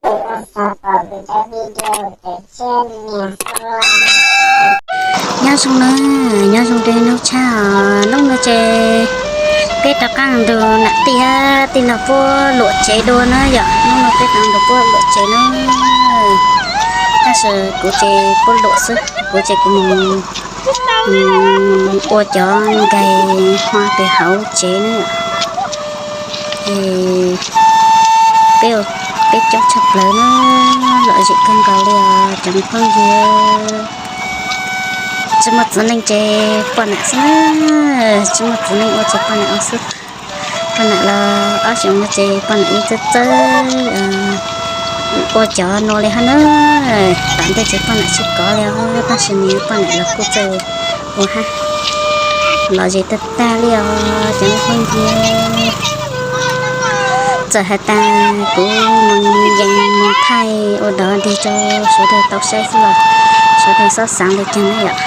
Nyob zoo na, nyob zoo rau hnub tshaj os. Hnub no ces peb rov qab nrog nam tij thiab tij laug puab luam tsev dua na yom. Hnub no peb rov nrog puab luam tsev na. Tab sis kuv ces puab luam xwb, kuv ces kuv mus ua cov nkais hua pem hauv tsev na yom. Ces peb, peb coob tshaj plaws na, lom zem kawg nkaus li os cov phooj ywg. Tsis muaj txiv neej ces poj niam xwb na, tsis muaj txiv neej ua ces poj niam ua xwb. Poj niam los ob xyoos no ces poj niam yeej txawj txawj ua cov no li hab na. Tom ntej ces poj niam tsis kov li os, tab sis nws poj niam los kuj txawj ua hab. Lom zem tag tag li os cov phooj ywg. Txawm has tas kuv mus yees mus thaij ua dog dig rau sawv daws tau saib xwb los sawv daws xob xaav li cas na yom.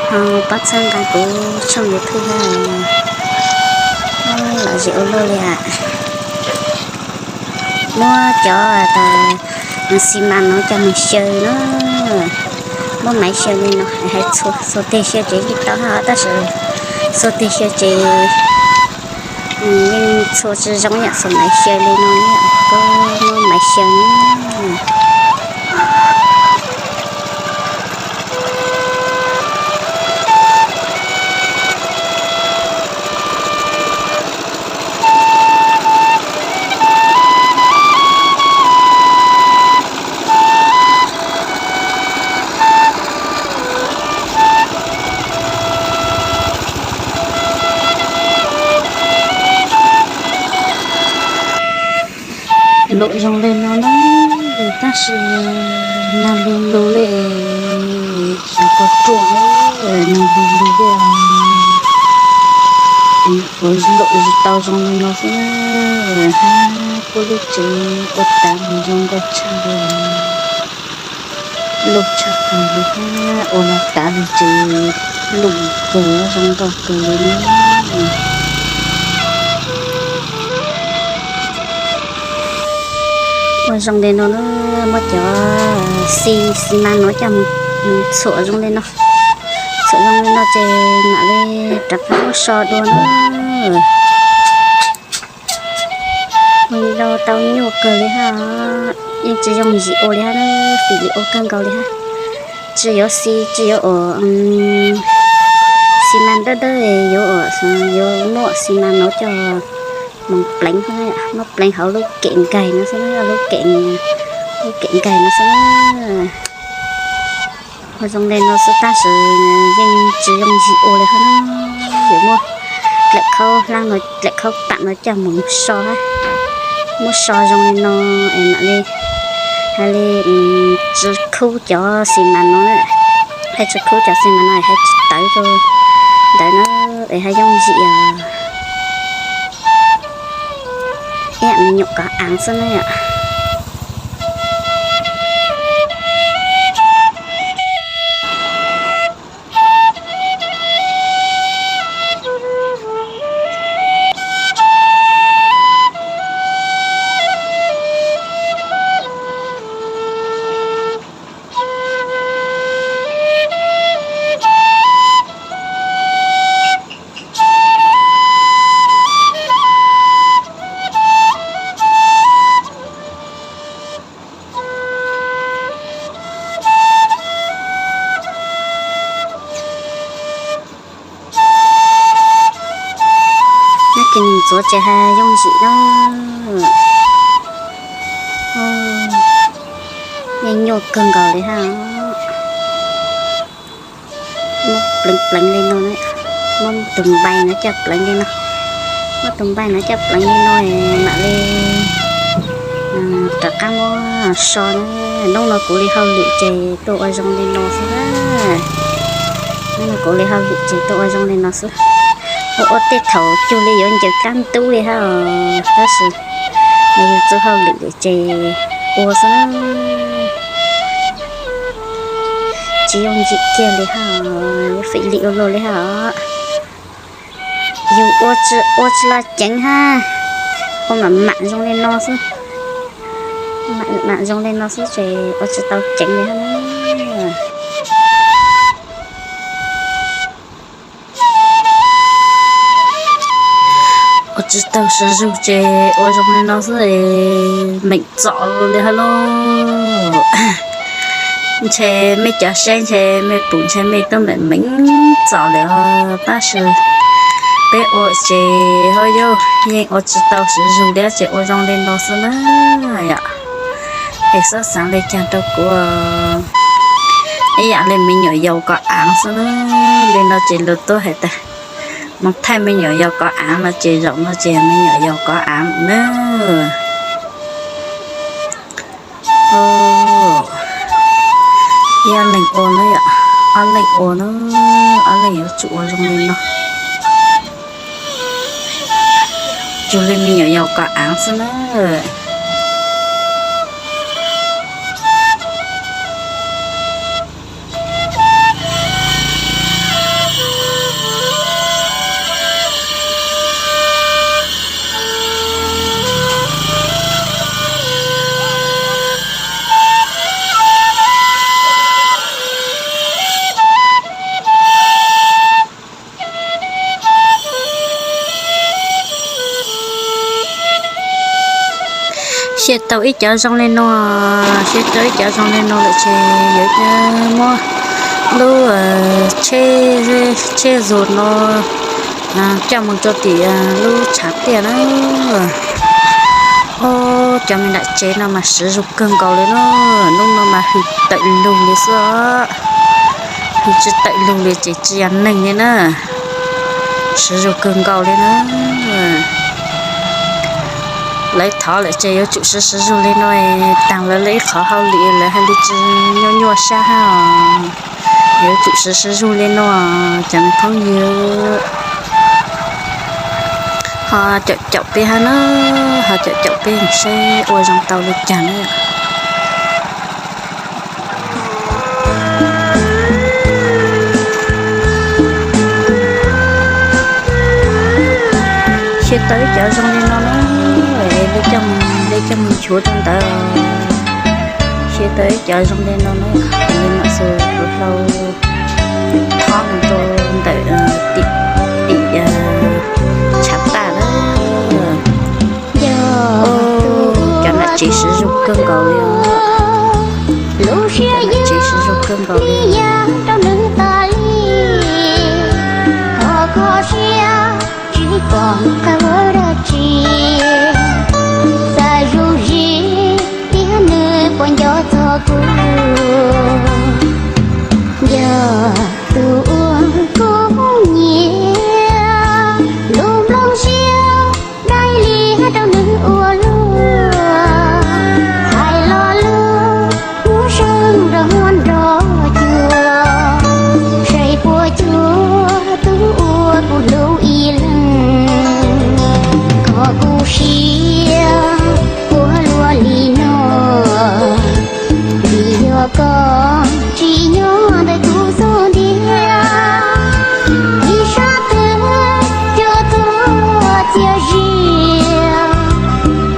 Ho pab txhawb nqa kuv tshooj YouTube hab. Lom zem ua luaj li as. Muab cov tas xi mas no coj mus xyaw na. Muab maiv xyaw li no hais txhua, txhua teg xyaw ces yeej tau hab, tab sis txhua teg xyaw ces yeej txhua tsis zoo yom, xuas maiv xyaw li no, muab maiv xyaw na. Luam zoo li no na, tab sis nag lug lug li, xyov puas ruaj, nag lug lug li. Ua luam tau zoo li no xwb, hab puab lub tsev ua tav mus zoo nkauj tshaj li. Lug tshaj plaws li hab, ua lug tav lug tsev lug kawg zoo nkauj kawg li na. Ua zoo li no na, muab cov xi, xi mas no coj mus txhuam zoo li no. Txhuam zoo li no ces mam li rov qab muab so dua na. Ua li no tau nyuaj kawg li hab, yeej tsis yooj yim ua li hab, fim li ua kawg nkaus li hab. Tsis yuav xi, tsis yuav ua xi mas dawb dawb, yuav ua, yuav muab xi mas no coj mus pleev, muab pleev hauv lub kem nkaig no xwb, lub kem, lub kem nkaig no xwb. Ua zoo li no xwb tab sis yeej tsis yooj yim ua li hab. Yuav muab dlaim khaub hlab no, dlaim khaub pam no coj mus so hab. Muab so zoo li no es mam li, hais li, tsis khub cov xi mas no na. Hais tsis khub cov xi mas no es hais tsis tawv rau ntawd na, es hais yooj yim os. Ib yam me nyuam kov aav xwb na yom. Nyob kis neeg ntxuav tsev hais yooj yim na. Yeej nyuaj kawg nkaus li hab. Muab pleev pleev li no, muab tus npai no coj pleev li no. Muab tus npai no coj pleev li no mam li rov qab muab so na. Hnub no kuv li hauj lwm ces tuaj ua zoo li no xwb. Hnub no kuv li hauj lwm ces tuaj ua zoo li no xwb. Ua ua tej thaum cuag li yuav ncaws kab ntub li hab os, tab sis yus txuj hauj lwm ces ua xwb na. Tsis yooj yim kiag li hab, yuav fim li ua luaj li hab os. Yus ua tsis, ua tsis los ceev hab, ua mam mam zoo li no xwb. Mam zoo li no xwb ces ua tsis tau ceev li hab. Ua tsis tau sib zug ces ua zoo li no xwb, meem txom li hab lauj. Ntshe mej cov saib ntshe mej pum ntshe mej tub meem meem txom li os, tab sis peb ua ces ho yog yeej ua tsis tau sib zug li ces ua zoo li no xwb na yom. Es xob xaav li caag rau kuv ib yam li me nyuam yaus kov aav xwb na. Li no ces lug tuab hais tas moog thaij me nyuam yaus kov aav no ces zaum no ces me nyuam yaus kov aav na. Ib ob leeg ua na yom, ob leeg ua na, ob leeg yuav tsum ua zoo li no. Cuag li me nyuam yaus kov aav xwb na. Siv tau ib cov zoo li no, siv tau ib cov zoo li no lawm ces yuav muab lub tsheb zug no coj moog rua tim lub tshav tiaj na. Ob, cov me nram tsev no mas sib zug kawg nkaus li na. Lub no mas hwm tawm lug li xwb, hwm tsis tawm lug li ces tsis yog neeg li na. Sib zug kawg nkaus li na. Lawv thov lawm ces yuav tsum sib sib zug li no, taag lawv li ib qhov hauj lwm lawv haj li tsis nyuaj nyuaj sab hab. Yuav tsum sib sib zug li no, cov me phooj ywg. Ho caum caum peb hab na, ho caum caum peb saib ua zoo tau li cas na. Siv tau ib cov zoo li no na, li coj moog nchuav rua ntawd. Siv tau ib cov zoo li no na, li mam xu kuv hlau thob moog rua ntawm tim, tim tshav taj na. Cov nram tsev sib zug kawg nkaus li os. Cov nram tsev sib zug kawg nkaus li. Tsis pom qab ua dab tsi, xav zuj zi tias nws puas nco txog kuv. Yog tus uas kuv nyiam, lub nplooj siab dai li rau nws ua luaj, hais lo lus muab seej rau nrog cuag, saib puas cuag tus uas kuv hlub ib leeg. Koj kuv siab ua luaj li no, vim yog koj tsim nyog ntawm kuv xub ntiag, ib sab twg cuag tuaj txias zias,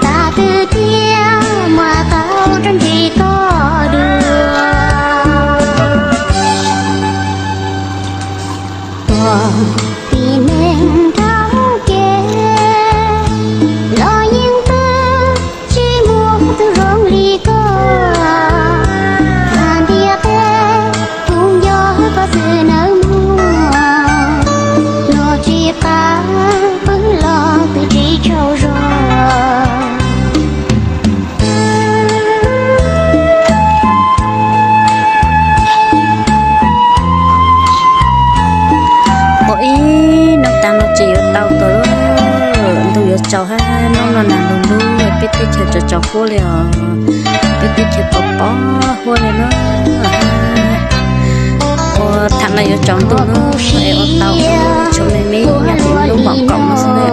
tas twg thiaj mam tau rov ntsib koj dua. Koj tib neeg nrog kev los yeej twb tsis muaj tus zoo li koj. Ntiaj teb kuv nco koj xwb nawb mog, luag tsis qab pw los twb tsis tsaug zog. Ua ib hnub taag no ces yuav tau kawg, ntuj yuav tsaus hab, hnub no nag lug lug, peb teb chaws tsaus tsaus huab li os. Peb teb chaws pos pos huab li na. Ua thaum no yuav tsaus ntuj na, es ua tau tshuav me me nyuam tim lub mom kaum no xwb na.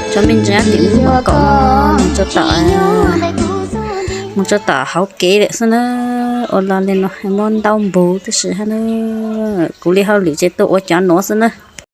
Tshuav me ntsis tim lub mom kaum no, moog tsuas tom, moog tsuas tom hauv kev lawm xwb na. Ua lo li no muab ntaub npug tib si hab na. Kuv li hauj lwm ces tuaj ua cov nuav xwb na.